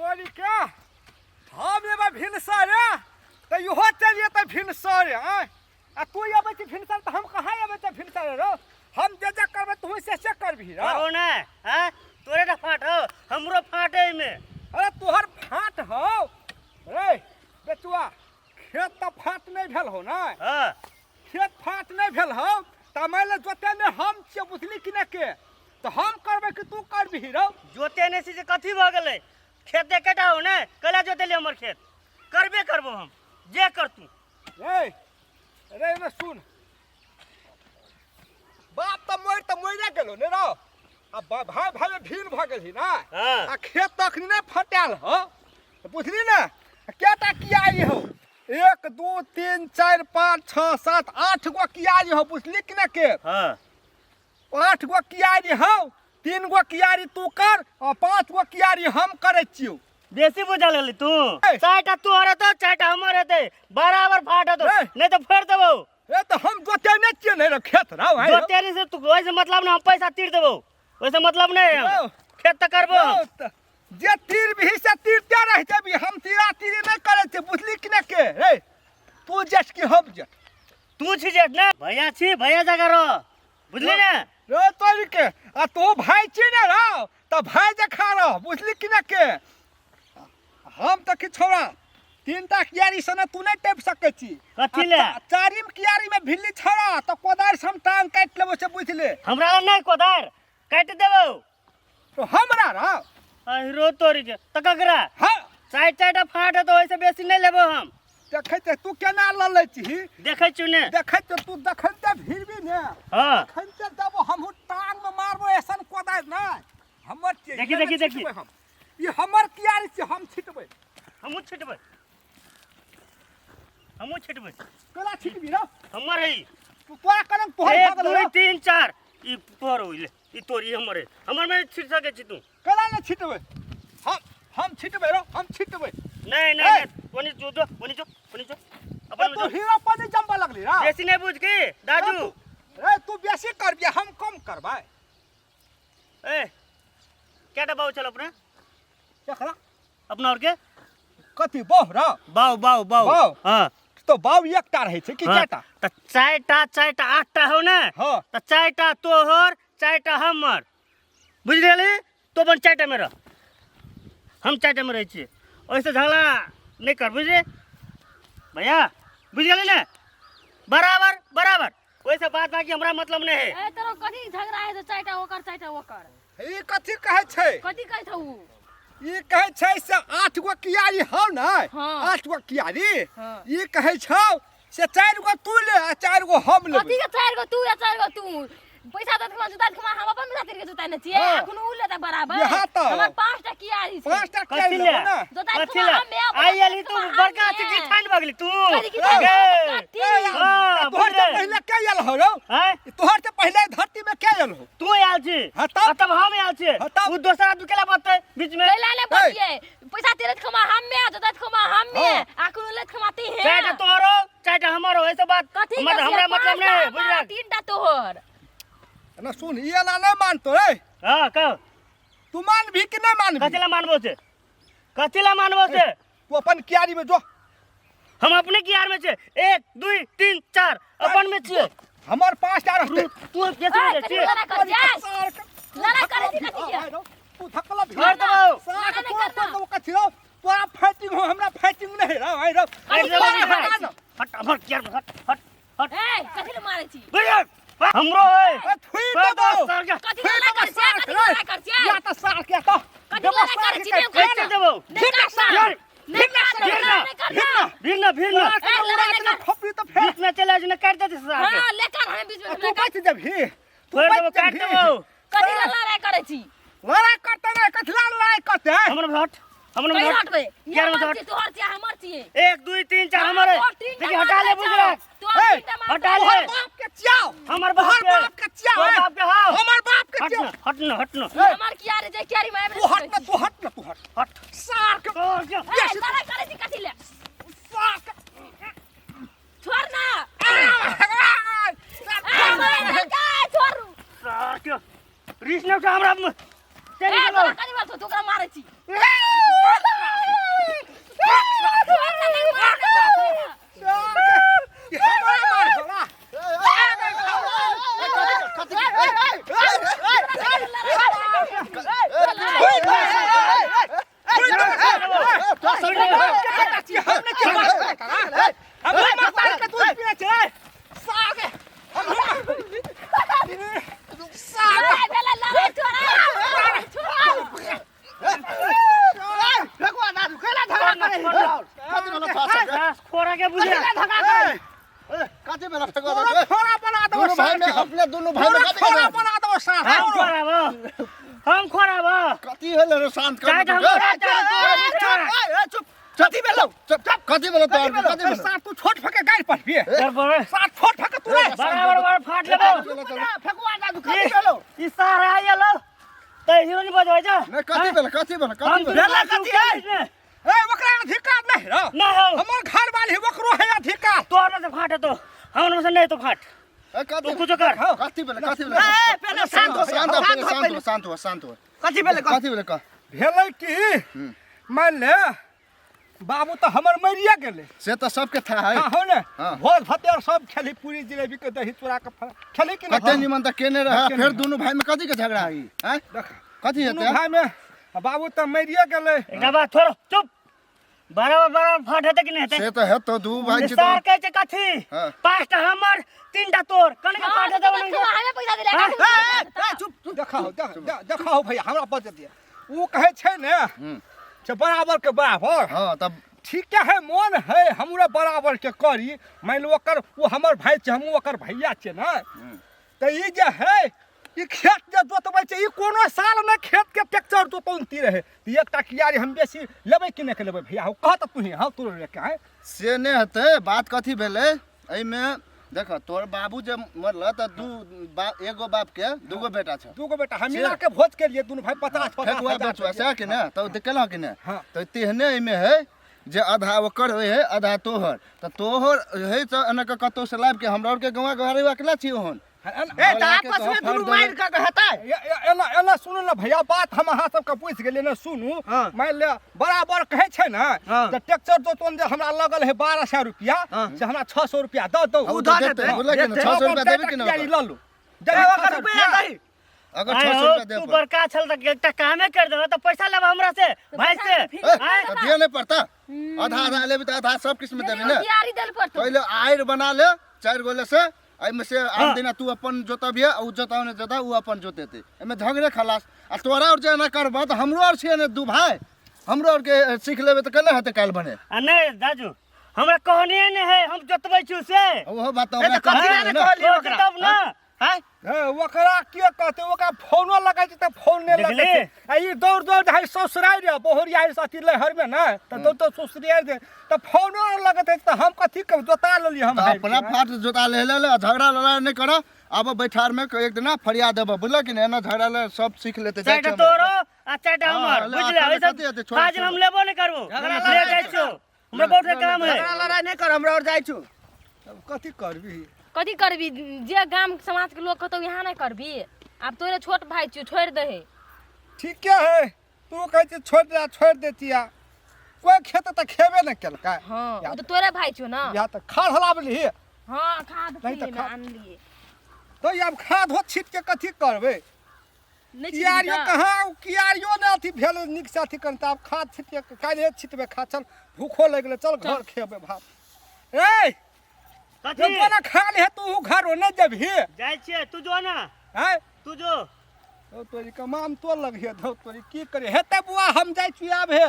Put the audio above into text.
तोरी के हम एबै भिनसरे तऽ इहो चलि जेतै भिनसरे। आँय, आ तू अबै छी भिनसर तऽ हम कहाँ अबै छियै भिनसरे रौ? हम जे जे करबै तू से से करबही रौ। करो ने हैं, तोरे टा फाट हो, हमरो फाट है एहिमे। अरे तोहर फाट हौ रे बेचुआ, खेत तऽ फाट नहि भेल हौ ने? हाँ। खेत फाट नहि भेल हौ तऽ मानि ले जोते ने हम छियै, बुझली कि नहि के? तऽ हम करबै कि तू करबिही रौ? जोते नहि छी से कथी भऽ गेलै? खेत एकेटा हो ने, कैला जोतेली हमर खेत? करबे करबो हम, जे कर तू। रे रे एने सुन, बाप तऽ मरि तऽ मरिए गेलो ने रौ, आ भाय भाय में भीड़ भऽ गेलही ने। हाँ। आ खेत तऽ अखनी नहि फटायल हौ, बुझली ने? केटा कियारी हौ? 1 2 3 4 5 6 7 8 गो कियारी हौ, बुझली कि ने के? हाँ। 8 गो कियारी हौ, 3 गो कियारी तू कर आ 5 गो कियारी हम करै छियौ। बेसी बुझा लगली तू। ए। 4टा तोहर हेतौ, 4टा हमर हेतै, बराबर फाट हेतौ। ए। नहि तऽ फोड़ि देबौ। ए तऽ हम जोते नहि छियै ने रे खेत रौ, आइ रौ। जोते नहि से तू, ओहिसँ मतलब नहि, हम पैसा तीर देबौ, ओहिसँ मतलब नहि है हमरा। रौ। खेत तऽ करबो हम। रौ, तऽ जे तीर भी से तीरते रह जेबी, हम तीरा तीरी नहि करै छियै, बुझली कि नहि के? रे तू जेठ कि हम जेठ? तू छी जेठ ने, भैया छी, भैया जगह रह, बुझली ने? रो तोरी के, आ तू भाई छी ने रौ, तऽ भाई जखा रह, बुझली कि ने के? हम तऽ कि छोड़ा 3टा कियारी से ने तू नहि टपि सकै छी। कथी ले? आ चारिम कियारी में भिल्ली छोड़ा तऽ कोदारि से हम टांग काटि लेबो से बुझि ले। हमरा लग नहि कोदारि, काटि देबौ। तो हमरा रौ? अहिरो तोरी के, तऽ ककरा? हाँ। 4-4टा फाट हेतौ, ओहिसँ बेसी नहि लेबो हम। देखै छियै तू केना लऽ लै छही? देखै छियौ ने। देखै छियौ तू देखैते भिड़बी ने। हाँ। देखैते देबो हमहूँ टांग में मारबो ऐसन कोदारि नहि। हमर छियै, देखी, ई देखी, देखी। छिटबै हम। ई हमर कियारी छियै, हम छिटबै। हमहूँ छिटबै, हमहूँ छिटबै। केना छिटबी रौ? हमर है ई। तू तोरा करम तोहर एक, भऽ गेलौ दू, रौ। 3 4, ई तोहर होइले, ई तोर, ई हमर है। हमर में छिट सकै छी तू। केना नहि छिटबै? हम छिटबै रौ, हम छिटबै। नहीं, नहीं, ए! नहीं, ओनी जो, जो, ओनी जो, ओनी जो। अपन तू जो। हीरो पर नहीं जंपा लगली रा। बेसी नहीं बुझ के, दादू। ए, तू बेसी करबी, हम कम करबै। ए, क्या डब्बा चल अपने? केकरा? अपना और के? कथी बाऊ रा? बाऊ, बाऊ, बाऊ। बाऊ? हाँ। तो बाऊ एकटा रहै छै कि हाँ। चारिटा? त चारिटा, चारिटा, 8टा हौ ने? हाँ। त 4टा तोहर, 4टा हमर, बुझि गेली? तो अपन 4टा में रह, हम 4टा में रहै छियै, ओहिसँ झगड़ा नहि कर, बुझली भैया? बुझि गेली ने? बराबर बराबर, ओहिसँ बात बाकी हमरा मतलब नहि है। ए तोरो कथी झगड़ा है? 4टा ओकर, 4टा ओकर। ई कथी कहै छै? कथी कहै छौ उ? ई कहै छै से 8 गो कियारी हौ ने? हाँ। 8 गो कियारी? हाँ। ई कहै छौ से 4 गो तू ले आ 4 गो हम लेबै। कथी के 4 गो तू आ 4 गो तू? पैसा दे के जुता के हम अपन जुता के जुता ने छियै। हाँ। अखन उ लेता बराबर। इएह तऽ। हमर 5टा कियारी छै। 5टा कथी कियारी ले? लेबो ने? जुता कथी के ले? हम मे अपन आइ एली तू हम बड़का मे। अथी की ठानि भऽ गेली तू? कथी की ठानि? गे। कथी? हाँ, तोहर से बुझले। पहिले के आयल हो रौ? आँय? तोहर से पहिले धरती में के आयल हो? तू आयल छी। हाँ, तब? आ तब हम आयल छी। हाँ, तब? उ दोसर आदमी केला बतै बीच में? कैला ले बतियै? पैसा तेरे खमा हम मे, जुता खमा हम मे, हाँ। अखन उ लेत खमाती है। 4टा तोहर हो, 4टा हमर हो, ऐसे बात कथी हमरा के हमरा छै? मतलब नहीं है, 5टा बुझला? हमर, 3टा तोहर। ना सुन, ई एना नहीं मानतो रे। हाँ, कह। तू मान भी कि नहीं मान भी? कथी ला मानबो से? कथी ला मानबो से? तू अपन कियारी में जो। हम अपने कियार में छे। 1 2 3 4 अपन में छे। हमर 5टा रहते। तू बेसी ए, बुझै कथी छी। लड़ाई कर जा? लड़ाई करे छी कथी के? तू धकला भी। छोड़ देबौ। सार के लड़ाई तोड़ करना। तोड़ देबौ कथी रौ? तोरा फाइटिंग हो, हमरा फाइटिंग नहीं रौ, आइ रौ। हट, कथी हट, लड़ाई हट, करै छी? हट, हमर कियार में हट, हट, हट। ए, कथी ले मारै छी? बुझल? हमरो है। ए, थुइ छोड़ देबौ। दो, सार के। कथी थुइ लड़ाई देबौ करै छी? सार कथी के, लड़ाई करै छी? या तऽ सार के तऽ। कथी देबौ लड़ाई सार करै छी? के, देबौ काटि काटि देबौ। नहि काटना। भीड़, नहि काटना, भीड़ लड़ाई नहि करना। भीड़ ना। भीड़ ना, भीड़ ना। सार के ए, लड़ाई उड़ा नहि देना, कर। खोपड़ी तऽ फेर। बीच में चले जाउ, काटि देतै सार के। हाँ, लेकर हमें बीच में आ, तू लेकर। बचि जेबही। तू छोड़ देबौ, बचि काटि जेबही। देबौ। कथी ला लड़ाई करै छी? लड़ाई करतै नहि, कथी ला लड़ाई करतै? हमर में हट, हमर में कहीं हट। हटबै? ई कियार में हमर हट। छियै, तोहर छियै, हमर छियै। 1 2 3 4 हमर है। तोहर तीनटा देखी, हटा ले, मारतै बुझलक? छौ। तोहर ए, तीनटा मारतै हटा ले। छौ। तोहर बाप के चियाओ। हमर बाप तोहर के। बाप के चियाओ, तोहर ए। बाप के, हाँ। हमर बाप के हट चियाओ। न, हट न, हट न। ई हमर कियारी जे कियारी में आबि तू हट न, तू हट न, तू हट। हट। सार के। तोहर के। ए, लड़ाई करै छी कथी ले? सार के। छोड़ ना। आ, ए, मार देलकै, छोड़। सार के। रिस नहि उठा हमरा। ए, चलि गेलौ। तोरा कथी बात छौ? तू ओकरा मारै छी। तोरा के बुझे धक्का करे ए, कथी भेला फेकुआ तोरा दाजू? खोरा बना देबो दुनू भाई में अपने दुनू भाई में तोरा कथी खोरा भेला? बना देबो सार हम खोराब हम खोराब कथी भेलै रे शांत कर चारि टा हमरा, चारि टा तोरा। ए, चुप कथी भेलौ चुप चुप कथी भेलौ तोहर कथी भेलौ सार तू छोट फके गाड़ि पढ़बिए गड़बड़ सार छोट फके तू रे बराबर बराबर फाट लेबो फेकुआ दादू कथी भेलौ ई सारा आयल त हीरो नहीं बजबै जा नहीं कथी भेलै कथी भेलै हम कथी भेलै भेला कथी है ए ओकरा अधिकार नहीं रो ना हो हमर घर वाली ओकरो है अधिकार तोर में से फाट तो हमर में से नहीं तो फाट ए, कथी तू कुछो कर कथी भेलै कथी भेलै ए पहिले शांत हो शांत हो पहिले, शांत हो शांत हो शांत हो कथी भेलै कथी भेलै कह भेलै की मान ले बाबू तऽ हमर मरिए गेलै से तऽ सबके था है हाँ हो ने हाँ। भोज भतेर सब खेली पूरी जिलेबी के दही चूड़ा के खेली कि कते नहीं निमन तऽ केने रहे केने फेर रहे। दुनू भाई में कथी के झगड़ा है हैं देख कथी दुनू हेतै भाई में बाबू तऽ मरिए गेलै एकटा बात छोड़ो चुप बराबर बराबर फाट हेतै कि नहीं हेतै से तऽ हेतौ दू भाई छी सार तऽ कहै छै कथी हाँ। पाँचटा हमर तीनटा तोर कने के हाँ, फाट तो हेतै तू ओने हमें पैसा दिला हाँ, ए, चुप देखाओ देखाओ भैया हमरा बज दिया ओ कहै छै ने से बराबर के बराबर हाँ तब ठीके है मोन है हमरा बराबर के करी मान लो ओकर ओ हमर भाई छै हमहूँ ओकर भैया छियै ने तऽ ई जे है ई खेत जे जोतबै छै ई कोनो साल नहि खेत के ट्रैक्टर जोतौनती रहै तऽ एकटा कियारी हम बेसी लेबै कि नहि लेबै भैया हौ कह तऽ तूही हँ तोर लेके आय से नहि हेतै बात कथी भेलै एहिमे देख तोर बाबू जे मरल तऽ दू बा एगो बाप के दूगो बेटा छ दूगो बेटा हम मिला के भोज के लिए दुनू भाई 50 50 फेकुआ हजार बचुआ सएह कि ने तऽ केलहुँ कि ने हाँ। तऽ तेहने एहिमे है जे आधा ओकर होइ है आधा तोहर तऽ तोहर है तऽ एना कऽ कतहु से लाबि के हमरा आरके गाँव घर अकेला छी ओहन ए तऽ आपस में दुनू मारि कऽ हेतै एना एना सुनू ने भैया बात हम अहाँ सबके पूछि गेलियै ने सुनू हाँ। मानि ले बराबर कहै छै ने हाँ। तऽ ट्रैक्टर जोतन जे हमरा लगल है 1200 रुपया हाँ। से हमरा 600 रुपया दऽ दौ उ दऽ तऽ देतै, देतै बुझलक कि ने देतै। 600 रुपया देबै कि ने कियारी ओकर? लऽ लू ए, ओकर रुपया दही अगर आय 600 हो, रुपया दे तू बड़का छल तऽ एकटा कामे कर देबह तऽ पैसा लेबह हमरा से भाई से ए, आय तऽ दिअ नहि पड़ता आधा आधा लेबै तऽ आधा सब किछु मे देबै ने कियारी देल पड़तौ पहिले आड़ि बना ले चारि गोले से एहिमे से आन दिना तू अपन जोतबिहे आ उ जोताओ ने जोता उ अपन जोतेतै एहिमे झगड़े खलास आ तोरा आओर जे एना करबह तऽ हमरो आओर छियै ने दू भाय हमरो आओरके सीख लेबै तऽ केना हेतै काल्हि बने आ नहि दाजू हमरा कहने नहि है हम जोतबै छी से ओहो बात तऽ ए, हमरा तऽ कथी कहने लए ने। कहलियै तो ओकरा तब ना हैं ए, ओकरा के कहते ओकरा फोनो लगै छै तऽ फोन नहि लगै देखली? छै आ ई दौड़ दौड़ जाइ ससुरारि रे बहुरिया से अथी लहर में ने तऽ दौड़ दौड़ ससुरारि दे तऽ फोनो नहि लगैत अछि तऽ हम कथी के जोता लेलियै हम तऽ अपना फाट जोता ले ले ले, झगड़ा लड़ाइ नहि करऽ आब बैठार में एक दिना फरिया देबऽ बुझलक कि नहि एना झगड़ा ले सब सीख लेतै जाइ चारिटा छियै हम। तोरो आ चारिटा हाँ, हमर ले, बुझले आ, ओहि कथी हेतै, सब छोड़, काज हम छोड़। लेबो नहि करबो झगड़ा ले लड़ाइ जाइ छियौ हमरा बहुत काम है झगड़ा लड़ाइ नहि कर हमरा और जाइ छु तब कथी करबी कथी करबी जे गाम समाज के लोग कहतौ यहाँ नहि करबी आब तोरे छोट भाई छियौ छोड़ि दही ठीके है तू कहै छी छोड़ि दे छोड़ि दैतिया कोइ खेत तऽ खेबे नहि केलकै हाँ ओ तऽ तोरे भाई छियौ ने या तऽ खाद हलाबली हाँ खाद नहीं तऽ फ्रीमे आनलियै तऽ आब खाद हो छीट के कथी करबै नहि कियारियो छिटबही तऽ? कहाँ कियारियो ने अथी भेल नीक से अथी करते आब खाद छिटिए काल्हि छिटबै खाद चल भूखो लागि गेलै चल घर खेबै भात ए कथी जो ना खा ले तू घर नहि जेबही जाइ छियै तू जो ना आँय तू जो धौ तोरी कमाम तो लगिहे धौ तोरी की करे हेतै बुआ हम जाइ छी आब हे